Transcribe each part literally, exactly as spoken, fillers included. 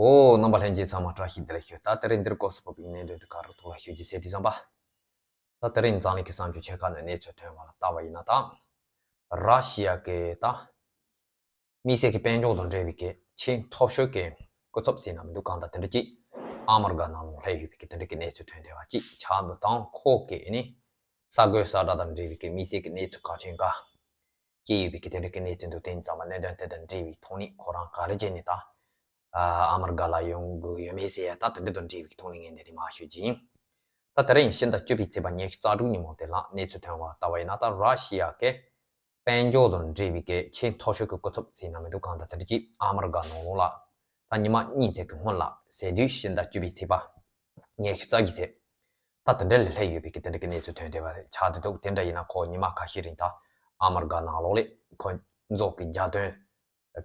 ཨོ། རྣམ་པ་ལྷན་རྒྱས་ཚང་མ་བཀྲ་ཤིས་བདེ་ལེགས་ཞུ། ད་དེ་རིང་འདིར་སྐོར་སུ་བབས་པའི་གནད་དོན་དེ་ག་རུ་ཐུག་ལ་ཞུ་རྒྱུ་ཟེར་དུས་ཙམ་པ། ད་དེ་རིང་འཛམ་གླིང་གི་གསར་འགྱུར་ཆེ་ཁག་ནས་གནས་ཚུལ་ཐོན་པ་ལ་ལྟ་བ་ཡིན་ན། ད་ར་ཤི་ཡ་གི་ད་དམིགས་བསལ་གྱི་དཔལ་འབྱོར་དང་འབྲེལ་བའི་གི་ཆེས་མཐོ་ཤོས་ཀྱི་སྐུ་ཚབ་ཟེར་ན་མི་འདུག་གང་ལྟར་དེ་འདྲ་ཅིག་ཨ་མི་རི་ཀ་ནང་ལ་སླེབས་ཡོད་པའི་གི་དེ་འདྲ་གི་གནས་ཚུལ་ཐོན་བསྡད་པ་ཅིག་ཆགས་འདུག་དང་ཁོ་གི་ནི་ས་རྒོད་ས་བཀྲ་དང་འབྲེལ་བའི་གི་དམིགས་བསལ་གྱི་གནས་ཚུལ་གལ་ཆེན་འགའ་སྐྱེས་ཡོད་པའི་གི་དེ་འདྲ་གི་གནས་ཚུལ་འདུག་དེ་ཡིན་ཙང་མ་གནད་དོན་དེ་དང་འབྲེལ་བའི་ཐོག་ནས་ཁོ་རང་ག་རེ་བྱས་ནས་ད་ཨ་མི་རི་ཀ་ལ་ཡོང་དགོས་ཡོད་མེད་ཟེར་ཡ་ད་དེ་འདྲ་དང་འབྲེལ་བའི་ཐོག་ནས་ངས་འདི་ནས་མར་ཞུ་རྒྱུ་ཡིན། ད་དེ་རིང་ཕྱི་ཟླ་བཅུ་པའི་ཚེས་པ་ཉི་ཤུ་རྩ་དྲུག་ཉིན་མོ་དེ་ལ་གནས་ཚུལ་ཐོན་པ་ལྟ་བ་ཡིན་ན། ད་ར་ཤི་ཡ་གི་དཔལ་འབྱོར་དང་འབྲེལ་བའི་གི་ཆེས་མཐོ་ཤོས་ཀྱི་སྐུ་ཚབ་ཟེར་ན་མི་འདུག་གང་ལྟར་དེ་འདྲ་ཅིག་ཨ་མི་རི་ཀ་ནང་ལོགས་ལ་ད་ཉི་མ་གཉིས་ཙམ་གྱི་སྔོན་ལ་ཟེར་དུས་ཕྱི་ཟླ་བཅུ་པའི་ཚེས་པ་ཉི་ཤུ་རྩ་བཞི་ཚེས་ད་དེ་འདྲ་ལ་སླེབས་ཡོད་པའི་གི་དེ་འདྲ་གི་གནས་ཚུལ་ཐོན་བསྡད་པ་ཆགས་བསྡད་འདུག་དེ་འདྲ་ཡིན་ན་ཁོ་ཉི་མ་ཁ་ཤས་རིང་ད་ཨ་མི་རི་ཀ་ནང་ལོགས་ལ་ཁོ་ཚོ་གི་རྒྱལ་དོན་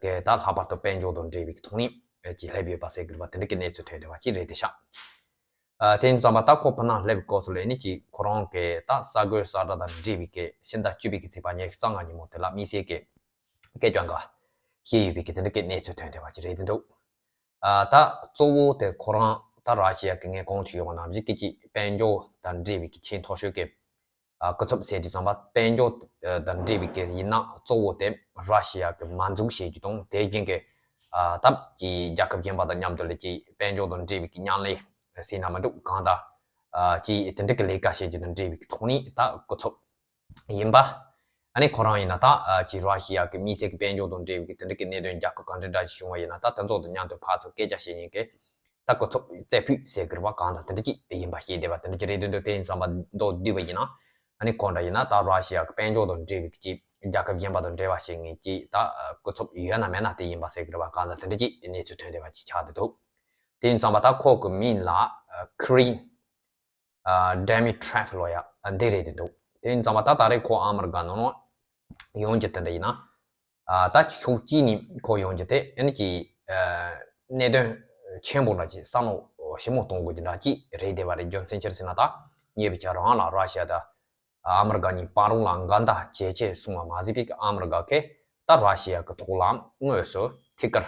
གི་ད་ལྷག་པར་དུ་དཔལ་འབྱོར་དང་འབྲེལ་བའི་ཐོག་ནས་ཅིག་སླེབས་ཡོད་པ་ཟེར་གི་རེད་པ། དེ་འདྲ་གི་གནས་ཚུལ་ཐོན་བསྡད་པ་ཅིག་རེད་དེ་ཤག་ཨ། དེ་ཡིན་ཙང་མ་ད་ཁོ་ཕ་ནང་སླེབས་སྐབས་སུ་ལ་ནི་ཅིག་ཁོ་རང་གི་ད་ས་རྒོད་ས་བཀྲ་དང་འབྲེལ་བའི་གི་ཕྱི་ཟླ་བཅུ་པའི་གི་ཚེས་པ་ཉི་ཤུ་རྩ་ལྔ་ཉིན་མོ་དེ་ལ་དམིགས་བསལ་གི་སྐད་ཆ་འགའ་བཤད་ཡོད་པའི་གི་དེ་འདྲ་གི་གནས་ཚུལ་ཐོན་བསྡད་པ་ཅིག་རེད་དེ་འདུག་ཨ། ད་གཙོ་བོ་དེ་ཁོ་རང་ད་ར་ཤི་ཡ་གི་ངས་གོང་དུ་ཞུས་པ་ནང་བཞིན་གི་ཅིག་དཔལ་འབྱོར་དང་འབྲེལ་བའི་གི་ཆེས་མཐོ་ཤོས་ཀྱི་ཨ། སྐུ་ཚབ་ཟེར་དུས་ཙམ་པ་དཔལ་འབྱོར་དང་འབྲེལ་བའི་གི་ཡིན་ན་གཙོ་བོ་དེ་ར་ཤི་ཡ་གི་མ་འཛུགས་བྱེད་རྒྱུ་དང་དེ་རྐྱེན་གི་ཨ། ད་ཀྱི་རྒྱལ་ཁབ་གཞན་པ་དང་མཉམ་དུ་ལ་ཀྱི་དཔལ་འབྱོར་དང་འབྲེལ་བའི་གི་མཉམ་ལས་ཟེར་ན་མི་འདུག་གང་ལྟར་ཨ། ཀྱི་དེ་འདྲ་གི་ལས་ཀ་བྱེད་རྒྱུ་དང་འབྲེལ་བའི་གི་ཐོག་ནས་ད་སྐུ་ཚབ་ཡིན་པ། ཨ་ནི་ཁོ་རང་ཡིན་ན་ད་ཨ། ཀྱི་ར་ཤི་ཡ་གི་དམིགས་བསལ་གི་དཔལ་འབྱོར་དང་འབྲེལ་བའི་གི་དེ་འདྲ་གི་གནད་དོན་རྒྱལ་ཁབ་གང་འདྲ་འདྲ་ཞིག་བྱུང་བ་ཡིན་ན་ད་དེ་ཚོ་དང་མཉམ་དུ་ཕར་ཚུར་སྐད་ཆ་བཤད་མཁན་གི་ད་སྐུ་ཚབ་རྩེ་ཕུད་ཟེར་དགོས་པ་གང་ལྟར་དེ་འདྲ་ཅིག་ཡིན་པ་ཤེས་བསྡད་པ་དེ་འདྲ་ཅིག་རེད་དེ་འདུག་དེ་ཡིན་ཙང་མ་མདོར་བསྡུས་པ་ཡིན་ན་ཨ་ནི་ཁོ་འདྲ་ཡིན་ན་ད་ར་ཤི་ཡ་གི་དཔལ་འབྱོར་དང་འབྲེལ་བའི་ཅིག་རྒྱལ་ཁབ་གཞན་པ་དང་འབྲེལ་བ་བྱེད་མཁན་ཅིག་ད་སྐུ་ཚབ་ཡོད་ན་མེད་ན་དེ་ཡིན་པ་ཟེར་དགོས་པ་གང་ལྟར་དེ་འདྲ་ཅིག་གནས་ཚུལ་ཐོན་བསྡད་པ་ཅིག་ཆགས་བསྡད་འདུག་དེ་ཡིན་ཙང་མ་ད་ཁོ་གི་མིང་ལ་ཨ། Kirill ཨ། Dmitriev ལོ་ཡ་ཨ། འདི་རེད་དེ་འདུག་དེ་ཡིན་ཙང་མ་ད་ད་རེས་ཁོ་ཨ་མི་རི་ཀ་ནང་ལ་ཡོང་རྒྱུ་དེ་འདྲ་ཡིན་ན། ཨ། ད་ཕྱོགས་གཅིག་ནས་ཁོ་ཡོང་རྒྱུ་དེ་ཨ་ནི་ཀྱི་ཨ། གནད་དོན་ཆེན་པོ་འདྲ་ཅིག་བསམ་བློ་ཞིབ་མོ་གཏོང་དགོས་རྒྱུ་འདྲ་ཅིག་རེད་བསྡད་པ་རེད། རྒྱུ་མཚན་ཅི་རེད་ཟེར་ན་ད་ཉེ་བའི་ཆར་རང་ལ་ར་ཤི་ཡ་དང་ཨ་མི་རི་ཀ་གཉིས་བར་ལ་འགལ་ཟླ་ཇེ་ཆེ་སོང་བ་མ་ཟད་པའི་ཨ་མི་རི་ཀ་གིས་ད་ར་ཤི་ཡ་གི་ཐོག་ལ་དངོས་སུ་ཐད་ཀར་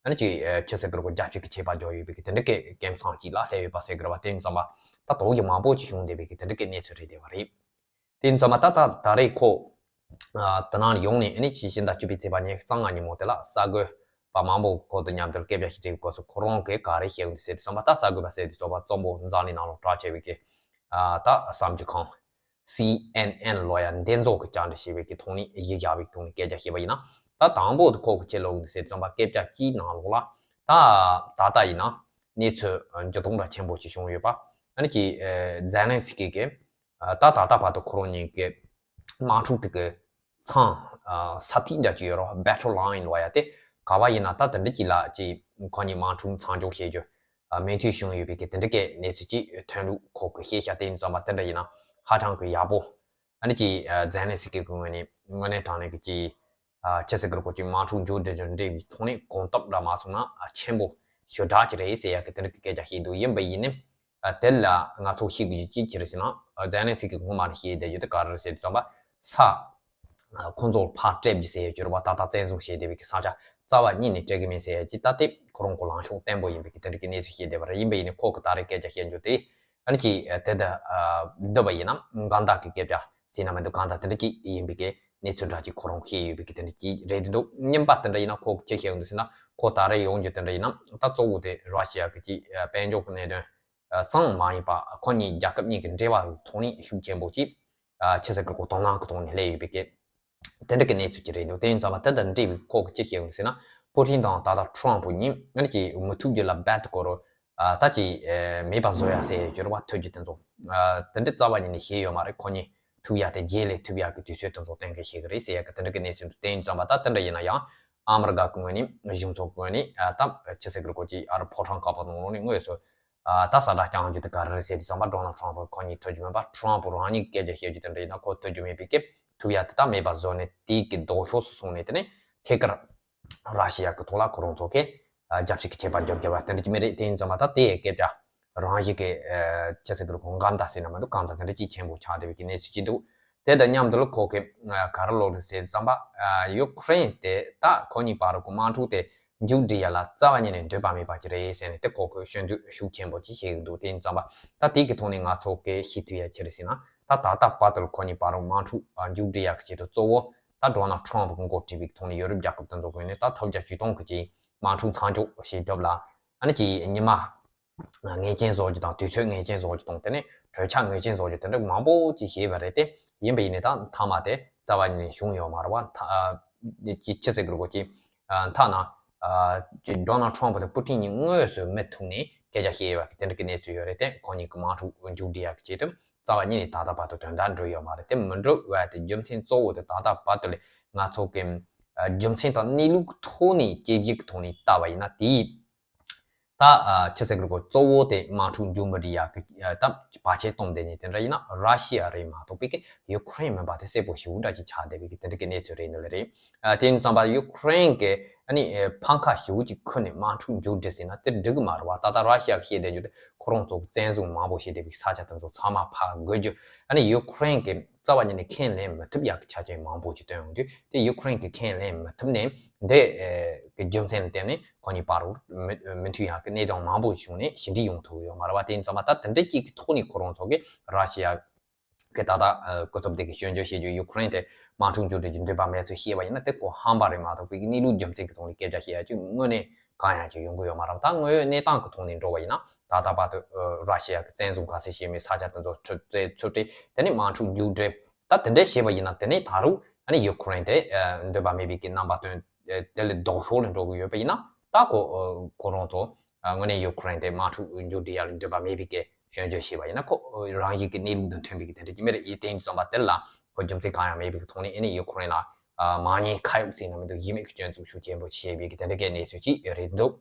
ཨ་ནི་ཅིག་ཨ། ཆི་ཟེར་གི་རེད་གོ། རྒྱབ་སྐྱོར་གྱི་ཆད་པ་འཇོག་ཡོད་པའི་གི་དེ་འདྲ་གི་སྐད་གསང་ཅིག་ལ་སླེབས་ཡོད་པ་ཟེར་གི་རེད་པ། དེ་ཡིན་ཙང་མ་ད་དོགས་ཀྱི་མང་པོ་ཅིག་བྱུང་བསྡད་པའི་གི་དེ་འདྲ་གི་གནས་ཚུལ་རེད་བསྡད་པ་རེད། དེ་ཡིན་ཙང་མ་ད་ད་ད་རེས་ཁོ་ཨ། དེ་ནང་ཡོང་ནས་ཨ་ནི་ཕྱི་ཟླ་བཅུ་པའི་ཚེས་པ་ཉི་ཤུ་རྩ་ལྔ་ཉིན་མོ་དེ་ལ་གསར་འགོད་པ་མང་པོ་ཁོ་དང་མཉམ་དུ་སྐད་ཆ་ཞིག་དྲིས་པའི་སྐབས་སུ་ཁོ་རང་གིས་ག་རེ་བཤད་ཡོད་ཟེར་དུས་ཙམ་པ། ད་གསར་འགོད་པ་ཟེར་དུས་ཙམ་པ་གཙོ་བོ་འཛམ་གླིང་ནང་ལ་གྲགས་ཆེ་བའི་གི་ཨ། ད་གསར་འགྱུར་ཁང་སི་ཨེན་ཨེན་ལོ་ཡ་འདི་ཚོ་གི་བཅར་འདྲི་བྱས་པའི་གི་ཐོག་ནས་གཞི་བཞག་པའི་ཐོག་ནས་སྐད་ཆ་བཤད་པ་ཡིན་ན། ད་དང་པོ་དེ་ཁོ་གི་ཆེད་ལོག་འདི་ཟེར་ཙམ་པ་སྐད་ཆ་གཅིག་ནང་ལོགས་ལ་ད་ད་ལྟ་ཡིན་ན་གནས་ཚུལ་འགྱུར་ལྡོག་འདྲ་ཆེན་པོ་ཞིག་བྱུང་ཡོད་པ། ཨ་ནི་ཀྱི་ཨ། ཛེ་ལན་སི་ཀི་གི་ཨ། ད་ད་ལྟ་བར་དུ་ཁོ་རང་གཉིས་ཀྱི་དམག་འཁྲུག་དེ་གི་མཚམས་ཨ། ས་ཐིག་འདྲ་ཅིག་ཡོད་རེད་བ། Battle Line ལབ་ཡ་དེ་ག་བ་ཡིན་ན་ད་དེ་འདྲ་ཅིག་ལ་ཅིག་ཁོ་གཉིས་དམག་འཁྲུག་མཚམས་འཇོག་བྱེད་རྒྱུ་ཨ། མོས་མཐུན་བྱུང་ཡོད་པའི་གི་དེ་འདྲ་གི་གནས་ཚུལ་ཅིག་ཐོན་ལུགས་ཁོ་གི་ཤེས་བྱ་དེ་ཡིན་ཙང་མ་དེ་འདྲ་ཡིན་ན་ཧ་ཅང་གི་ཡག་པོ། ཨ་ནི་ཅིག་ཨ། ཛེ་ལན་སི་ཀི་གི་ངོས་ནས་དངོས་གནས་དྲང་གནས་ཀྱི་ཅིག་ཨ། ཆི་ཟེར་གི་རེད་གོ། ཅིག་དམག་འཁྲུག་མཇུག་སྒྲིལ་རྒྱུ་འབྲེལ་བའི་ཐོག་ནས་གོམ་སྟབས་འདྲ་མ་སོང་ན་ཨ། ཆེན་པོ་ཞེ་དྲག་ཅིག་རེད་ཟེར་ཡ་གི་དེ་འདྲ་གི་སྐད་ཆ་བཤད་འདུག་ཡིན་པ་ཡིན་ནའི་ཨ། དེ་ལ་ང་ཚོ་ཤེས་དགོས་རྒྱུ་ཅིག་ཅི་རེད་ཟེར་ན། ཨ། ཛེ་ལན་སི་ཀི་གི་སྔོན་མ་ནས་བཤད་བསྡད་རྒྱུ་དེ་ག་རེ་རེད་ཟེར་དུས་ཙམ་པ་ས་ཨ། ཁོང་ཚོར་ཕར་སྤྲད་རྒྱུ་ཟེར་ཡ་ཅིག་ཡོད་རེད་བ། ད་ལྟ་བཙན་བཟུང་བྱས་བསྡད་པའི་གི་ས་ཆ་རྩ་བ་ཉིད་ནས་སྤྲད་གི་མེད་ཟེར་ཡ་ཅིག་ད་དེ་ཁོ་རང་གི་ལངས་ཕྱོགས་བརྟན་པོ་ཡིན་པའི་གི་དེ་འདྲ་གི་གནས་ཚུལ་བཤད་བསྡད་པ་རེད། ཡིན་པ་ཡིན་ནའི་ཁོ་གི་ད་རེས་སྐད་ཆ་བཤད་རྒྱུ་དེ་ཨ་ནི་ཅིག་ཨ། དེ་ད་ཨ། བསྡུས་པ་ཡིན་ན་འགལ་ཟླ་གི་སྐད་ཆ་ཟེར་ན་མི་འདུག་གང་ལྟར་དེ་འདྲ་ཅིག་ཡིན་པའི་གི་གནས་ཚུལ་འདྲ་ཅིག་ཁོ་རང་བཤད་ཡོད་པའི་གི་དེ་འདྲ་ཅིག་རེད་འདུག་གཉིས་པ་དེ་འདྲ་ཡིན་ན་ཁོ་གི་ཅི་བཤད་ཡོང་འདུག་ཟེར་ན། ཁོ་ད་རེས་ཡོང་རྒྱུ་དེ་འདྲ་ཡིན་ན་ད་གཙོ་བོ་དེ་ར་ཤི་ཡ་གི་ཅིག་ཨ། དཔལ་འབྱོར་གི་གནད་དོན་ཨ། ཙམ་མ་ཡིན་པ་ཁོ་གཉིས་རྒྱལ་ཁབ་གཉིས་ཀྱི་འབྲེལ་བ་ཐོག་ནས་ཤུགས་ཆེན་པོ་ཅིག་ཨ། ཆི་ཟེར་གི་རེད་གོ། དོ་སྣང་གི་ཐོག་ནས་སླེབས་ཡོད་པའི་གི་དེ་འདྲ་གི་གནས་ཚུལ་ཅིག་རེད་འདུག་དེ་ཡིན་ཙང་མ་དེ་དང་འབྲེལ་བའི་ཁོ་གི་ཅི་བཤད་ཡོང་ཟེར་ན། པུ་ཊིན་དང་ད་ལྟ་ཊམ་ཕུ་གཉིས་ཨ་ནི་ཅིག་མི་ཐུག་རྒྱུ་ལ་རྦད་དེ་ཁོ་རང་ཨ། ད་ཅིག་ཨ། མེད་པ་བཟོ་ཡ་ཟེར་ཡ་ཅིག་ཡོད་རེད་བ། ཐུག་རྒྱུ་དེ་ཚོ་ཨ། དེ་འདྲ་རྩ་བ་ཉིད་ནས་བཤད་ཡོད་མ་རེད། ཁོ་གཉིས་ཐུག་ཡ་དེ་རྗེས་ལས་ཐུག་ཡ་གི་དུས་ཚོད་དེ་ཚོ་གཏན་འཁེལ་བྱེད་གི་རེད་ཟེར་ཡ་གི་དེ་འདྲ་གི་གནས་ཚུལ་འདུག་དེ་ཡིན་ཙང་མ་ད་དེ་འདྲ་ཡིན་ན་ཡང་ཨ་མི་རི་ཀ་གི་ངོས་ནས་གཞུང་ཚབ་གི་ངོས་ནས་ཨ། ད་ཆི་ཟེར་གི་རེད་གོ། ཅིག་ཨ་རུ་ཕོ་བྲང་ཁ་པར་ནང་ལོགས་ནས་དངོས་སུ་ཨ། ད་ས་བསྒྲགས་བསྐྱང་རྒྱུ་དེ་ག་རེ་རེད་ཟེར་དུས་ཙམ་པ། ཌོ་ནལ་ཊམ་ཕུ་ཁོ་གཉིས་ཐུག་རྒྱུ་མིན་པ། ཊམ་ཕུ་རང་ཉིད་ཀྱིས་སྐད་ཆ་བཤད་རྒྱུ་དེ་འདྲ་ཡིན་ན་ཁོ་ཐུག་རྒྱུ་མེད་པའི་སྐབས་ཐུག་ཡ་དེ་ད་མེད་པ་བཟོ་ནས་དེའི་གི་ལྡོག་ཕྱོགས་སུ་སོང་ནས་དེ་ནས་ཐད་ཀར་ར་ཤི་ཡ་གི་ཐོག་ལ་ཁོ་རང་ཚོ་གིས་ཨ། རྒྱབ་བཤིག་གི་བྱེད་པ་རྒྱབ་རྒྱབ་པ་དེ་འདྲ་ཅིག་མི་རེད། དེ་ཡིན་ཙང་མ་ད་དེ་ཡི་སྐད་ཆ་རང་བཞིན་གྱི་ཨ། ཆི་ཟེར་གི་རེད་གོ། འགལ་ཟླ་ཟེར་ན་མི་འདུག་གང་ལྟར་དེ་འདྲ་ཅིག་ཆེན་པོ་ཆགས་བསྡད་པའི་གི་གནས་ཚུལ་ཅིག་འདུག་དེ་དང་མཉམ་དུ་ལ་ཁོ་གི་ཨ། ག་རེ་ལབ་རེད་ཟེར་དུས་ཙམ་པ་ཨ། ཡུ་ཀེ་རེན་དེ་ད་ཁོ་གཉིས་བར་གི་དམག་འཁྲུག་དེ་ མཇུག་སྒྲིལ་ཡ་ལ་རྩ་བ་ཉིད་ནས་འདོད་པ་མེད་པ་ཅིག་རེད་ཟེར་ནས་དེ་ཁོ་གིས་སྐྱོན་འཛུགས་ཤུགས་ཆེན་པོ་ཅིག་བྱེད་ཀྱི་འདུག་དེ་ཡིན་ཙང་པ་ད་དེ་གི་ཐོག་ནས་ང་ཚོ་གིས་ཤེས་ཐུབ་ཡ་ཅི་རེད་ཟེར་ན། ད་ད་ལྟ་བར་དུ་ཁོ་གཉིས་བར་དུ་དམག་འཁྲུག་མཇུག་སྒྲིལ་ཡག་གི་ཆེད་དུ་གཙོ་བོ་ད་ཌོ་ནལ་ཊམ་ཕི་གི་འགོ་ཁྲིད་པའི་ཐོག་ནས་ཡོ་རོབ་རྒྱལ་ཁབ་དེ་ཚོ་ངོས་ནས་ད་ཐབས་བརྒྱ་ཇུས་སྟོང་གི་ཅིག་དམག་འཁྲུག་མཚམས་འཇོག་བྱེད་ཐབས་ལ་ཨ་ནི་ཅིག་ཉི་མ་ངེས་ཅན་བཟོ་རྒྱུ་དང་དུས་ཚོད་ངེས་ཅན་བཟོ་རྒྱུ་དང་དེ་ནས་གྲོས་འཆར་ངེས་ཅན་བཟོ་རྒྱུ་དེ་འདྲ་མང་པོ་ཅིག་བྱས་པ་རེད་དེ། ཡིན་པ་ཡིན་ནའི་ད་མཐའ་མ་དེ་རྩ་བ་ཉིད་ནས་བྱུང་ཡོད་མ་རེད་བ། མཐའ་ཅི་ཅི་ཟེར་དགོས་རེད་གོ་ཅིག་མཐའ་ན། ཌོ་ནལ་ཊམ་ཕི་དང་པུ་ཏིན་གཉིས་དངོས་སུ་མི་ཐུག་ནས་སྐད་ཆ་བཤད་ཡོད་པ་དེ་འདྲ་གི་གནས་ཚུལ་ཡོད་རེད་དེ། ཁོ་གཉིས་ཀྱི་དམག་འཁྲུག་མཇུག་སྒྲིལ་ཡག་གི་ཆེད་དུ་རྩ་བ་ཉིད་ནས་ད་ལྟ་བར་དུ་དོན་དག་འགྲུབ་ཡོད་མ་རེད་དེ། མི་འགྲུབ་པ་དེ་རྒྱུ་མཚན་གཙོ་བོ་དེ་ད་ལྟ་བར་དུ་ལས་ང་ཚོ་གི་རྒྱུ་མཚན་དང་གནས་ལུགས་ཐོག་ནས་དཔྱད་གཞིའི་ཐོག་ནས་བལྟས་པ་ཡིན་ན་དེའི་ད་ཅི་ཟེར་དགོས་རེད་གོ་གཙོ་བོ་དེ་དམག་འཁྲུག་མཇུག་མ་སྒྲིལ་ཡག་གི་ད་བར་ཆད་གཏོང་བསྡད་མཁན་དེ་འདྲ་ཡིན་ན་ར་ཤི་ཡ་རེད་མ་གཏོགས་པའི་གི་ཡུ་ཁུ་རེན་མིན་པ་དེ་གསལ་པོ་ཞེ་པོ་འདྲ་ཅིག་ཆགས་བསྡད་པའི་གི་དེ་འདྲ་གི་གནས་ཚུལ་རེད་འདུག་ལེ་རེད། དེ་ཡིན་ཙང་པ་ཡུ་ཁུ་རེན་གི་ཨ་ནི་ཕམ་ཁ་ཞེ་པོ་ཅིག་ཁུར་ནས་དམག་འཁྲུག་མཇུག་སྒྲིལ་ཟེར་ན་དེ་འགྲིག་གི་མ་རེད་བ། ད་ལྟ་ར་ཤི་ཡ་གི་བཤད་བསྡད་རྒྱུ་དེ་ཁོ་རང་ཚོ་བཙན་བཟུང་མང་པོ་བྱས་བསྡད་པའི་ས་ཆ་དེ་ཚོ་ཚང་མ་ཕར་དགོས་རྒྱུ། ཨ་ནི་ཡུ་ཁུ་རེན་གི་རྩ་བ་ཉིད་ནས་ཁས་ལེན་མི་ཐུབ་ཡག་གི་ཆ་རྐྱེན་མང་པོ་ཅིག་བཏོན་ཡོང་དུས་དེ་ཡུ་ཁུ་རེན་གི་ཁས་ལེན་མི་ཐུབ་ནས་འདི་གི་རྒྱུ་མཚན་ལ་བརྟེན་ནས་ཁོ་གཉིས་བར་དུ་མི་མི་མཐུན་ཡག་གི་གནད་དོན་མང་པོ་བྱུང་ནས་ཞི་འགྲིག་ཡོང་ཐུབ་ཡོད་མ་རེད་བ། དེ་ཡིན་ཙང་མ་ད་དེ་འདྲ་གཅིག་གི་ཐོག་ནས་ཁོ་རང་ཚོ་གི་ར་ཤི་ཡ་གི་ད་ལྟ་སྐུ་ཚབ་དེ་གི་སྐྱོན་བརྗོད་བྱེད་རྒྱུ་ཡུ་ཁུ་རེན་དེ་དམག་འཁྲུག་མཇུག་སྒྲིལ་གྱི་འདོད་པ་མེད་ཚུལ་བཤད་པ་ཡིན་ན་དེ་ཁོ་ཧམ་པ་རེད་མ་གཏོགས་པའི་གནས་ལུགས་རྒྱུ་མཚན་གི་ཐོག་ནས་སྐད་ཆ་བཤད་ཡ་ཅིག་དངོས་གནས་གང་ཡང་ཅིག་ཡོང་གི་ཡོད་མ་རེད། ད་དངོས་ཡོད་གནས་སྟངས་ཀྱི་ཐོག་ནས་འགྲོ་བ་ཡིན་ན་ད་ལྟ་བར་དུ་ར་ཤི་ཡ་གི་བཙན་བཟུང་ག་ཚད་བྱས་མེད་ས་ཆ་དེ་ཚོ་ཚུར་རྩད་ཚུར་སྤྲད་དེ་ནས་དམག་འཁྲུག་མཇུག་སྒྲིལ་ད་དེ་འདྲ་བྱས་པ་ཡིན་ན་དེ་ནས་ད་རུང་ཨ་ནི་ཡུ་ཁུ་རེན་དེ་འདོད་པ་མེད་པའི་གི་རྣམ་པ་སྟོན་དེ་ལས་ལྡོག་ཕྱོགས་ལ་འགྲོ་གི་ཡོད་པ་ཡིན་ན་ད་ཁོ་ཁོ་རང་ཚོ་དངོས་གནས་ཡུ་ཁུ་རེན་དེ་དམག་འཁྲུག་མཇུག་སྒྲིལ་ཡ་ལ་འདོད་པ་མེད་པའི་གི་སྐྱོན་བརྗོད་བྱས་པ་ཡིན་ན་ཁོ་རང་བཞིན་གི་གནས་ལུགས་དང་མཐུན་པའི་གི་དེ་འདྲ་གི་མི་རེད། ཡིན་དེ་ཡིན་ཙང་པ་དེ་ལ་ཁོ་རྒྱུ་མཚན་གང་ཡང་མེད་པའི་གི་ཐོག་ནས་ཨ་ནི་ཡུ་ཁུ་རེན་ལ་མ་ཉེས་ཁ་གཡོགས་ཟེར་ན་མི་འདུག་ཡིད་མེད་ཀྱི་སྐྱོན་འཛུགས་ཤུགས་ཆེན་པོ་བྱས་པའི་གི་དེ་འདྲ་གའི་གནས་ཚུལ་ཅིག་རེད་འདུག་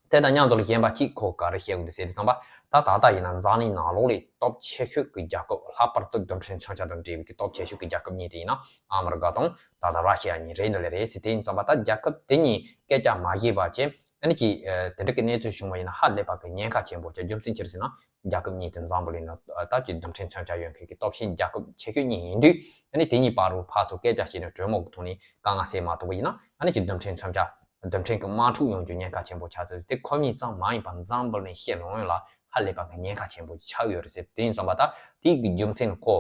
དེ་དང་མཉམ་དུ་ལ་གཞན་པ་གཅིག་ཁོ་ག་རེ་བཤད་དགོས་འདུག་ཟེར་དུས་ཙམ་པ་ད་ད་ལྟ་ཡིན་ན་འཛམ་གླིང་ནང་ལོགས་ལས་སྟོབས་ཆེ་ཤོས་ཀྱི་རྒྱལ་ཁབ་ལྷག་པར་དུ་རྡུལ་ཕྲན་མཚོན་ཆ་དང་འབྲེལ་བའི་གི་སྟོབས་ཆེ་ཤོས་ཀྱི་རྒྱལ་ཁབ་གཉིས་དེ་ཡིན་ན་ཨ་མི་རི་ཀ་དང་ད་ལྟ་ར་ཤི་ཡ་གཉིས་རེད་འདུག་ལེ་རེད་ཟེར། དེ་ཡིན་ཙམ་པ་ད་རྒྱལ་ཁབ་དེ་གཉིས་སྐད་ཆ་མ་བཤད་པ་བྱས་ཨ་ནི་ཅིག་དེ་འདྲ་གི་གནས་ཚུལ་བྱུང་བ་ཡིན་ན་ཧ་ལས་པ་གི་ཉེན་ཁ་ཆེན་པོ་ཆགས། རྒྱུ་མཚན་ཅི་རེད་ཟེར་ན་རྒྱལ་ཁབ་གཉིས་དེ་འཛམ་བུ་གླིང་ན་ད་ཅིག་རྡུལ་ཕྲན་མཚོན་ཆ་ཡོད་མཁན་གྱི་སྟོབས་ཆེན་རྒྱལ་ཁབ་ཆེ་ཤོས་གཉིས་ཡིན་དུས་ཨ་ནི་དེ་གཉིས་བར་དུ་ཕར་ཚུར་སྐད་ཆ་བཤད་ནས་གྲོས་མོལ་གི་ཐོག་ནས་དཀའ་ངལ་སེལ་མ་ཐུབ་པ་ཡིན་ན་ཨ་ནི་ཅིག་རྡུལ་ཕྲན་མཚོན་ཆ་རྡུལ་ཕྲན་གྱི་དམག་འཁྲུག་ཡོང་རྒྱུ་ཉེན་ཁ་ཆེན་པོ་ཆགས་ཚུལ་དེ་ཁོ་གཉིས་ཙམ་མ་ཡིན་པར་འཛམ་བུ་གླིང་སྤྱི་ཡོངས་ལ་ཧ་ལས་པ་གི་ཉེན་ཁ་ཆེན་པོ་ཆགས་ཡོད་རེད་ཟེར། དེ་ཡིན་ཙང་པ་ད་དེ་གི་རྒྱུ་མཚན་ཁོ་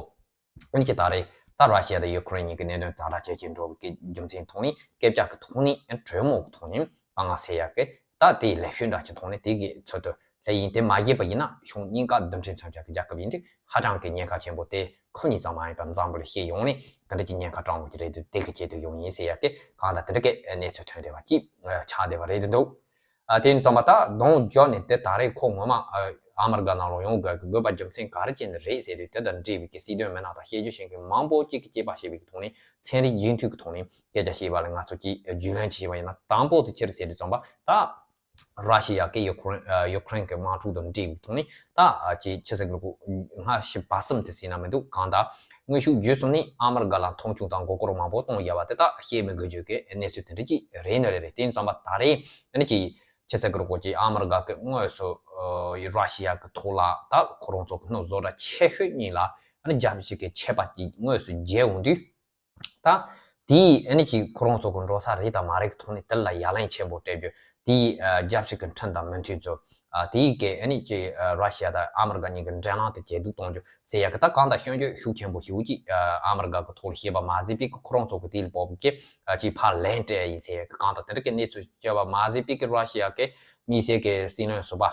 ཨ་ནི་ཅིག་ད་རེས་ད་ར་ཤི་ཡ་དང་ཡུ་ཁུ་རེན་གཉིས་ཀྱི་གནད་དོན་ཛ་དྲག་ཇེ་ཆེར་འགྲོ་བའི་གི་རྒྱུ་མཚན་ཐོག་ནས་སྐད་ཆ་གི་ཐོག་ནས་གྲོས་མོལ་གི་ཐོག་ནས་དཀའ་ངལ་སེལ་ཡག་གི་ད་དེའི་ལེགས་ཤོས་འདྲ་ཅིག་ཐོག་ནས་དེ་གི་ཚུལ་དུ་ལྷོད་ཡིན། དེ་མ་བཤད་པ་ཡིན་ན་གཞུང་གཉིས་ཀ་རྡུལ་ཕྲན་མཚོན་ཆ་གི་རྒྱལ་ཁབ་ཡིན་དུས་ཧ་ཅང་གི་ཉེན་ཁ་ཆེན་པོ་དེ་ཁོ་གཉིས་ཙམ་མ་ཡིན་པར་འཛམ་བུ་གླིང་སྤྱི་ཡོངས་ནས་དེ་འདྲ་གྱི་ཉེན་ཁ་སྤྲང་བོ་ཅིག་རེད་འདུག་དེ་གི་ཆེད་དུ་ཡོང་ཡིན་ཟེར་ཡག་གི་གང་ལྟར་དེ་འདྲ་གི་གནས་ཚུལ་ཐོན་བསྡད་པ་ཅིག་ཆགས་བསྡད་པ་རེད་འདུག་ཨ་དེ་ཡིན་ཙང་པ་ད་གདོང་འཇོག་ནས་དེ་ད་རེས་ཁོ་ངོ་མ་ཨ་ཨ་མི་རི་ཀ་ནང་ལ་ཡོང་དགོས་ཀྱི་དགོས་པ་རྒྱུ་མཚན་ག་རེ་བྱས་ནས་རེད་ཟེར་དུས་དེ་དང་འབྲེལ་བའི་གི་སྲིད་དོན་མི་སྣ་དང་དཔྱད་བརྗོད་བྱེད་མཁན་མང་པོ་གཅིག་གིས་དཔྱད་པ་བྱེད་པའི་གི་ཐོག་ནས་ཚན་རིག་རྒྱུན་མཐུད་ཀྱི་ཐོག་ནས་སྐད་ཆ་བཤད་པ་ལ་ང་ཚོ་གིས་རྒྱུས་ལོན་བྱས་པ་ཡིན་ན་དང་པོ་དེ་ཅི་རེད་ཟེར་དུས་ཙམ་པ་ད་ར་ཤི་ཡ་གིས་ཡུ་ཁུ་རེན་ཡུ་ཁུ་རེན་གྱི་དམག་འཁྲུག་དང་འབྲེལ་བའི་ཐོག་ནས་ད་ཅི་ཅི་ཟེར་དགོས་སྔ་ཕྱི་བར་གསུམ་དེ་ཟེར་ན་མི་འདུག་གང་ལྟར་དངོས་ཤུགས་བརྒྱུད་སོང་ནས་ཨ་མི་རི་ཀ་ལ་མཐོང་ཆུང་དང་མགོ་སྐོར་མང་པོ་གཏོང་བཞག་པ་དེ་དག་བཤད་མི་དགོས་རྒྱུ་གི་གནས་ཚུལ་དེ་འདྲ་ཅིག་རེད་ནི་རེད་རེད། དེ་ཡིན་ཙང་པ་ད་རེས་ཨ་ནི་ཅི་ཅི་ཟེར་དགོས་རེད་གོ་ཅི་ཨ་མི་རི་ཀ་གི་དངོས་སུ་ཨ་ར་ཤི་ཡ་གི་ཐོག་ལ་ད་ཁོ་རང་ཚོ་གི་སྣུམ་བཟོ་གྲྭ་ཆེ་ཤོས་གཉིས་ལ་ཨ་ནི་རྒྱབ་བྱེད་ཀྱི་ཆད་པ་ཅིག་དངོས་སུ་འཇལ་འོང་དུས། ད་དེའི་ཨ་ནི་ཅིག་ཁོ་རང་ཚོ་གི་འགྲོ་ས་རེད་དང་མ་རེད་ཀྱི་ཐོག་ནས་དེ་ལ་ཡ་ལན་ཆེན་པོ་སྤྲད་རྒྱུ་དེའི་ཨ་རྒྱབ་བྱེད་ཀྱི་ཁྲིམས་དང་མི་མཐུན་ཚུལ། ཨ་དེའི་གི་ཨ་ནི་ཅིག་ཨ་ར་ཤི་ཡ་དང་ཨ་མི་རི་ཀ་གཉིས་ཀྱི་འབྲེལ་ལམ་དེ་ཇེ་སྡུག་གཏོང་རྒྱུ་ཟེར་ཡ་གི་ད་གང་ལྟར་སྐྱོན་བརྗོད་ཤུགས་ཆེན་པོ་ཞེ་པོ་ཅིག་ཨ་ཨ་མི་རི་ཀ་གི་ཐོག་ལ་བྱས་པ་མ་ཟད་པའི་གི་ཁོ་རང་ཚོ་གི་དེའི་ལ་དཔོག་པའི་གི་ཨ་ཅིག་ཕར་ལན་སྤྲད་ཡ་ཡིན་ཟེར་ཡ་གི་གང་ལྟར་དེ་འདྲ་གི་གནས་ཚུལ་བྱས་པ་མ་ཟད་པའི་གི་ར་ཤི་ཡ་གི་དམིགས་བསལ་གི་སྲིད་བློན་ཟུར་པ།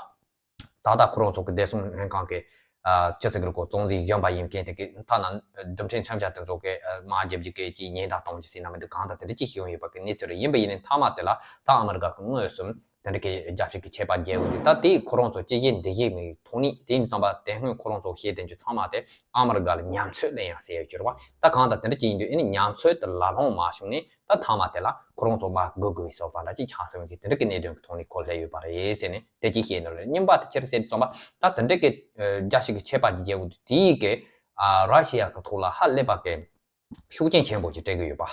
ད་ལྟ་ཁོ་རང་ཚོ་གི་བདེ་སྲུང་ལྷན་ཁང་གི་ཨ་སྤྱི་ཚོགས་ཀྱི་སྐོར་གཙོ་འཛིན་གཞོན་པ་ཡིན་མཁན་དེ་གི་ཐ་ན་རྡུལ་ཕྲན་མཚོན་ཆ་དེ་ཚོ་གི་ཨ་དམག་རྒྱབ་རྒྱུ་གི་ཅིག་ཉེན་བརྡ་གཏོང་རྒྱུ་ཟེར་ན་མི་འདུག་གང་ལྟར་དེ་འདྲ་ཅིག་བྱུང་ཡོད་པ་གི་གནས་ཚུལ་རེད། ཡིན་པ་ཡིན་ནའི་མཐའ་མ་དེ་ལ་ད་ཨ་མི་རི་ཀ་གི་དངོས་སུ་དེ་འདྲ་གི་རྒྱབ་བྱེད་ཀྱི་ཆད་པ་འཇལ་དགོས་དུས་ད་དེ་ཁོ་རང་ཚོ་ཅི་བྱེད་འདི་བྱེད་མི་ཐོག་ནས་དེ་ཡིན་ཙང་པ་དེ་སྔོན་ཁོ་རང་ཚོ་བཤད་དེ་ཚོ་ཚང་མ་དེ་ཨ་མི་རི་ཀ་ལ་ཉམས་ཚོད་ལེན་ཡང་ཟེར་ཡ་གྱུར་བ། ད་གང་ལྟར་དེ་འདྲ་ཅིག་ཡིན་དུས་ཨ་ནི་ཉམས་ཚོད་དེ་ལ་ལོང་མ་བྱུང་ནས། ད་མཐའ་མ་དེ་ལ་ཁོ་རང་ཚོ་མར་སྒུག་དགོས་བཟོ་བ་འདྲ་ཅིག་ཆགས་སོང་གི་དེ་འདྲ་གི་གནད་དོན་གི་ཐོག་ནས་ཁོ་སླེབས་ཡོད་པ་རེད་ཟེར་ནས་དེ་ཅིག་བཤད་ནོ་རེད། གཉིས་པ་དེ་ཁྱེར་ཟེར་དུས་ཙམ་པ་ད་དེ་འདྲ་གི་རྒྱལ་སྤྱི་གི་ཆད་པ་དེ་རྒྱལ་པོ་དེ་དེའི་གི་ར་ཤི་ཡ་གི་ཐོག་ལ་ཧ་ལས་པ་གི་ཤུགས་རྐྱེན་ཆེན་པོ་ཅིག་སྤྲད་གི་ཡོད་པ།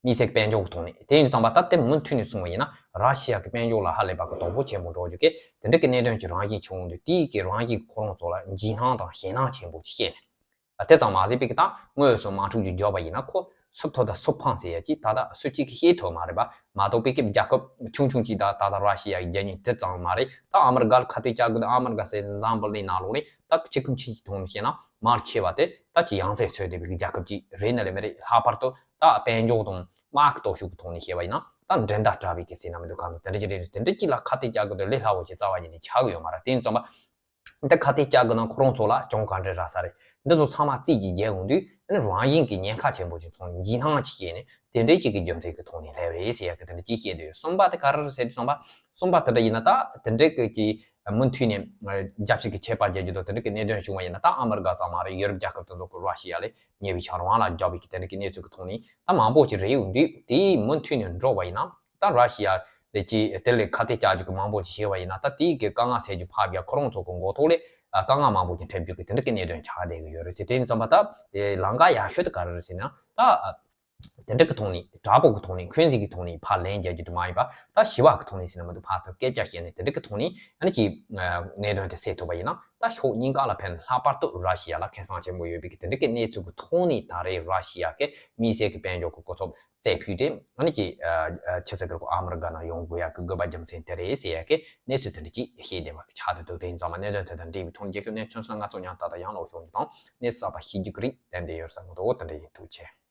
དམིགས་བསལ་གི་དཔལ་འབྱོར་གི་ཐོག་ནས་དེ་ཡིན་དུས་ཙམ་པ་ད་དེ་མུ་མཐུད་ནས་སོང་བ་ཡིན་ན་ར་ཤི་ཡ་གི་དཔལ་འབྱོར་ལ་ཧ་ལས་པ་གི་དོ་ཕོག་ཆེན་པོ་འགྲོ་རྒྱུ་གི་དེ་འདྲ་གི་གནད་དོན་གྱི་རང་བཞིན་བྱུང་འདུག་དེའི་གི་རང་བཞིན་ཁོ་རང་ཚོ་ལ་འཇིགས་སྣང་དང་ཞེད་སྣང་ཆེན་པོ་ཅིག་སྐྱེས་ནས། དེ་ཙམ་མ་ཟད་པའི་གི་ད་དངོས་སུ་དམག་འཁྲུག་ཅིག་བརྒྱབ་པ་ཡིན་ན་ཁོ་ སུབ་ཐོ་དང་སུབ་ཕང་ཟེར་ཡ་ཅིག་ད་ལྟ་སུ་གཅིག་གིས་ཤེས་ཐུབ་མ་རེད་པ། མ་གཏོགས་པའི་གི་རྒྱལ་ཁབ་ཆུང་ཆུང་ཅིག་དང་ད་ལྟ་ར་ཤི་ཡ་གི་རྒྱལ་ཉིན་དེ་ཙམ་མ་རེད། ད་ཨ་མི་རི་ཀ་ལ་ཁ་གཏད་བཅག་གི་འདུག་ཨ་མི་རི་ཀ་ཟེར་འཛམ་བུ་གླིང་ནང་ལོགས་ནས་ད་ཆེ་ཁུངས་ཆེ་གི་ཐོག་ནས་བཤད་ན་མར་ཆེ་བ་དེ་ད་ཅིག་ཡང་སེ་འཚོལ་བསྡད་པའི་གི་རྒྱལ་ཁབ་ཅིག་རེད་ན་རེད་མ་རེད། ལྷག་པར་དུ་ད་དཔལ་འབྱོར་དང་དམག་གི་སྟོབས་ཤུགས་ཀྱི་ཐོག་ནས་བཤད་པ་ཡིན་ན་ད་འགྲན་ཟླ་དྲག་པའི་གི་ཟེར་ན་མི་འདུག་གང་ལྟར་དེ་འདྲ་ཅིག་རེད། དེ་འདྲ་ཅིག་ལ་ཁ་གཏད་བཅག་གི་འདུག་ལས་སླ་བོ་ཞིག་རྩ་བ་ཉིད་ནས་ཆགས་གི་ཡོད་མ་རེད། དེ་ཡིན་ཙང་པ། འདི་ཁ་གཏད་བཅག་གི་ནང་ཁོ་རང་ཚོ་ལ་གྱོང་ག་འདྲ་རག་ས་རེད། འདི་ཚོ་ཚང་མ་རྩིས་ཀྱིས་རྒྱལ་ཡོང་དུས་ཨ་ནི་རང་བཞིན་གྱི་ཉེན་ཁ་ཆེན་པོ་ཞིག་མཐོང་ནས་འཇིགས་སྣང་ཅིག་སྐྱེས་ནས་དེ་འདྲའི་ཅིག་གི་རྒྱུ་མཚན་གྱི་ཐོག་ནས་སླེབས་རེད་ཟེར་ཡག་གི་དེ་འདྲ་ཅིག་བཤད་འདུག་གསུམ་པ་དེ་ག་རེ་རེད་ཟེར་དུས་ཙམ་པ། གསུམ་པ་དེ་འདྲ་ཡིན་ན་ད་དེ་འདྲའི་གི་ཅིག་མུ་མཐུད་ནས་རྒྱབ་བཤིག་གི་ཆད་པ་རྒྱག་རྒྱུ་དང་དེ་འདྲ་གི་གནད་དོན་བྱུང་བ་ཡིན་ན་ད་ཨ་མི་རི་ཀ་ཙམ་མ་རེད། ཡུ་རོབ་རྒྱལ་ཁབ་དེ་ཚོ་གི་ར་ཤི་ཡ་ལས་ཉེ་བའི་ཆར་དབང་ལ་རྒྱག་པའི་གི་དེ་འདྲ་གི་གནས་ཚུལ་གི་ཐོག་ནས་ད་མང་པོ་ཅིག་རེད་ཡོང་དུས་དེའི་མུ་མཐུད་ནས་འགྲོ་བ་ཡིན་ན་ད་ར་ཤི་ཡ་ལས་ཀྱི་དེ་ལས་ཁ་གཏད་བཅག་རྒྱུ་གི་མང་པོ་ཅིག་བྱས་པ་ཡིན་ན་ད་དེའི་གི་དཀའ་ངལ་སེལ་རྒྱུ་ཕར་བཞག་ཁོ་རང་ཚོ་གི་མགོ་ཐོག་ལས་དཀའ་ངལ་མང་པོ་ཅིག་འཕྲད་རྒྱུ་གི་དེ་འདྲ་གི་གནད་དོན་ཆགས་བསྡད་གི་ཡོད་རེད་ཟེར། དེ་ཡིན་ཙམ་པ་ད་ལམ་ཁ་ཡག་ཤོས་དེ་ག་རེ་རེད་ཟེར་ན་ད་དེ་འདྲ་གི་ཐོག་ནས་དྲག་པོ་གི་ཐོག་ནས་འཁོན་འཛིན་གི་ཐོག་ནས་ཕར་ལན་རྒྱག་རྒྱུ་དེ་མ་ཡིན་པ་ད་ཞི་བ་གི་ཐོག་ནས་ཟེར་ན་མི་འདུག་ཕར་ཚུར་སྐད་ཆ་བཤད་ནས་དེ་འདྲ་གི་ཐོག་ནས་ཨ་ནི་ཅིག་གནད་དོན་དེ་སེལ་ཐུབ་པ་ཡིན་ན་ད་ཕྱོགས་གཉིས་ཀ་ལ་ཕན། ལྷག་པར་དུ་ར་ཤི་ཡ་ལ་ཁེ་བཟང་ཆེན་པོ་ཡོད་པའི་གི་དེ་འདྲ་གི་གནས་ཚུལ་གི་ཐོག་ནས་ད་རེས་ར་ཤི་ཡ་གི་དམིགས་བསལ་གི་དཔལ་འབྱོར་གི་གོ་ཚོགས་རྩེ་ཕུད་དེ་ཨ་ནི་ཅིག་ཆི་ཟེར་གི་རེད་གོ་ཨ་མི་རི་ཀ་ནང་ཡོང་དགོས་ཡག་གི་དགོས་པ་རྒྱུ་མཚན་དེ་རེད་ཟེར་ཡག་གི་གནས་ཚུལ་དེ་འདྲ་ཅིག་ཤེས་བདེ་བ་གི་ཆགས་བསྡད་འདུག་དེ་ཡིན་ཙང་མ་གནད་དོན་དེ་དང་འབྲེལ་བའི་ཐོག་ནས་རྒྱལ་ཁབ་གནས་ཚུལ་སོགས་ང་ཚོ་ཉམས་ཏག་ཏག་ཡང་ལོག་ཤོང་རྒྱུ་དང་གནས་ཚུལ་གསར་པ་ཤེས་རྒྱུ་གི་རིགས་ཏན་ཏན་ཡོད་བསམ་གི་འདུག་དེ་འདྲ་ཡིན། ཐུགས་རྗེ་ཆེ།